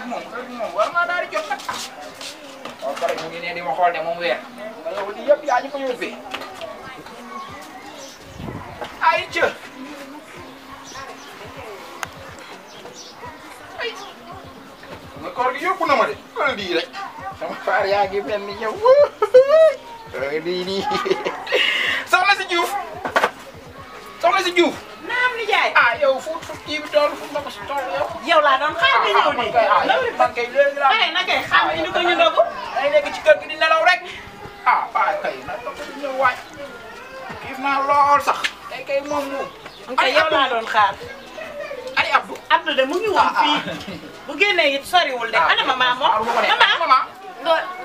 moom war naa daal di jot nag. waaw pare mu ngi ne di ma xool ne moom weer. nga yow lii yëpp yaa ñu ko yóbbee. ay ca. ay. nga koor gi yóbbu na ma de. wala lii rek. sama faar yaa ngi mel ni ñëw. lii. soxna si Diouf. soxna si Diouf. naam ni jaay. ah yow fu kii bi toll fu ma ko si toll yow. yow laa doon xaar nga ñëw nii. man kay léegi laa. pare na kay xam ni ko ñu ndogu. day nekk ci kër gi di nelaw rek. ah waaye kay na toog di ñëw waay. xiif naa lool sax. tey kay moom moom. kay yow laa doon xaar. ay Abdou. Abdou de mu ngi woon fii. bu génnee it soriwul de. ana mama moom. mama.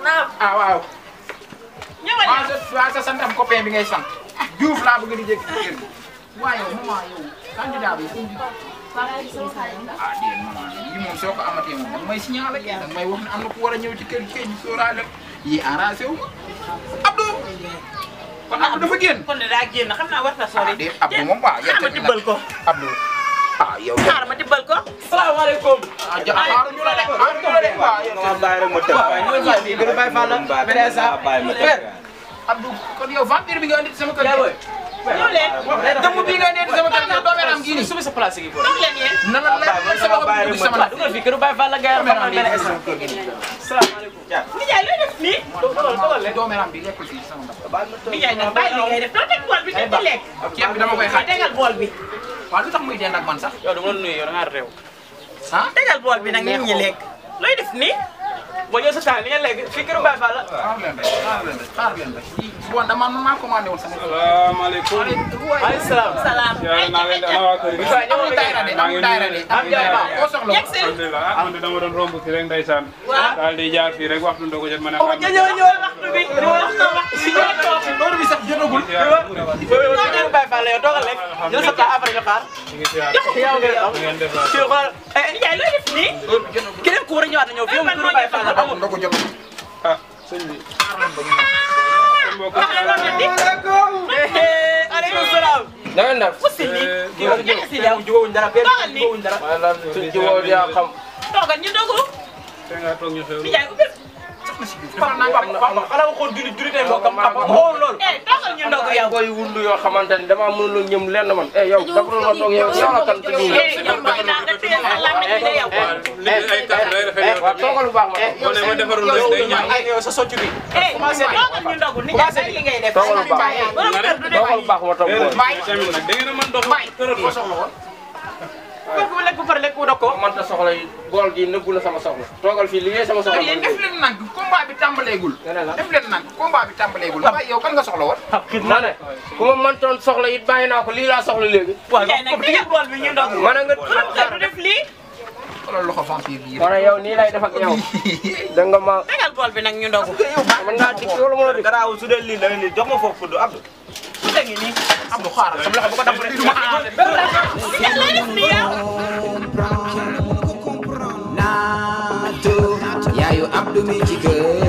naam. ah waaw. ñëwal waaw sa santam copain bi ngay sant. Diouf laa bëgg di jékki ci kër gi. waaye yow maman yow candidat bi fu mu ah déedéet maman lii moom soo ko amatee moom danga may signaler danga may wax ne am na ku war a ñëw ci kër gi ñu sóoraale yi arrangé wu ma Abdou. kon Abdou dafa génn. kon de daa génn xam naa war na sori. ah déet Abdou moom waaw xaar ma tibbal ko. Abdou ah yow. xaar ma tibbal ko. salaamaaleykum. ah ja xaaruñu la de xaaruñu la de waaw yow. waaw bàyyi rek ma tëb. waaw ñu ngi fii gën a bàyyi fan la. beneen saa Abdou kon yow vampire bi nga andi sama kër gi. ñëw leen. dëmm bii nga andi sama kër gi doomeram gii nii. subi sa place gi toog leen yéen. na la leer sama bopp dugg sama dugal fii kër Baye Fall la gars yi xam benn instant. salaamaaleykum. ni jaay looy def nii. dogal leen. doomeram bi lekkul fii sama ndax. ni jaay nag bàyyi li ngay def doo teg bool bi di lekk. ceeb bi dama koy xaaj. tegal bool bi. waaw lu tax muy dend ak man sax. yow dama la nuyu yow da ngaa réew. ah. tegal bool bi nag nit ñi lekk. looy def nii. boo ñëwee sa temps ni ngeen lekk fii kër Baye Fall la. xaar leen rek xaar leen rek. bon dama maa commandé woon sama. salaamaaleykum. maaleykum salaam. salaam. yaa naa leen di ana waa kër gi. amul daayra de amul daayra de. am jaay ba. koo soxla woon. alhamdulilah ah man de dama doon romb fii rek ndeysaan. waaw. daal di jaar fii rek waxtu ndogu jot ma ne. ñëw waxtu bi waxtu si ñëw toog. heure bi sax jotagul. kër Baye Fall la yow toogal lekk. jël sa temps après ñu xaar. yow ngay am. fii xool. ni jaay looy def nii. keneen ku war a ñëwaat a ñëw fii moom kër Baye Fall la amul. ndogu jotagul. ah sëñ bi. aleykum salaam. da ngeen def. Fussi nii. kii si yow jubóowuñ dara benn jubóowuñ dara. maanaam suñ jiwoo yaa xam. toogal ñu dogu. te nga toog ñu xew. ni jaay ubbi. xanaa waxoon julli tey moo kam xam xool loolu. toogal ñu dogu yow. koy wundu yoo xamante ni damaa mënul ñëm lenn man. yow dafa ma toog yow yow la kan te ñu. ñoom mooy naan nga téye sa làmmiñ bi de yow. nit ay kàddu day rafet waaw toogal bu baax ma. boo nee ma defarul rek day ñaaw. yow sa socc bi. toogal ñu dogu ni jaay li ngay def. toogal bu baax borom kër du def. toogal bu baax ma toog mooy. tamit nag da ngeen a mën dox. tëral koo soxla woon. bu lekk bu pare lekk bu dog ko. man ta soxla yi bool gi nëbbu na sama soxla. toogal fii liggéey sama soxla. yéen def leen nag combat bi tàmbaleegul. def leen nag combat bi tàmbaleegul. waaye yow kan nga soxla woon. ma ne ku ma mëntoon soxla it bàyyi naa ko lii laa soxla léegi. waaw jaay nag tegal bool bi ñu dogu. ma ne nga. borom kër du def lii. xoolal loxo vampire bii ma ne yow nii lay def ak yow. da nga ma. tegal bool bi nag ñu dogu. mën ngaa dikk loolu mën a dikk. garaawul su dee lii da nga ni jox ma foofu fudd Abdou. su dee ngi nii. Abdou xaaral sama loxo bu ko def rek du ma arrangé. ni jaay looy def nii yow. Naatu yaayu Abdou mi ci kër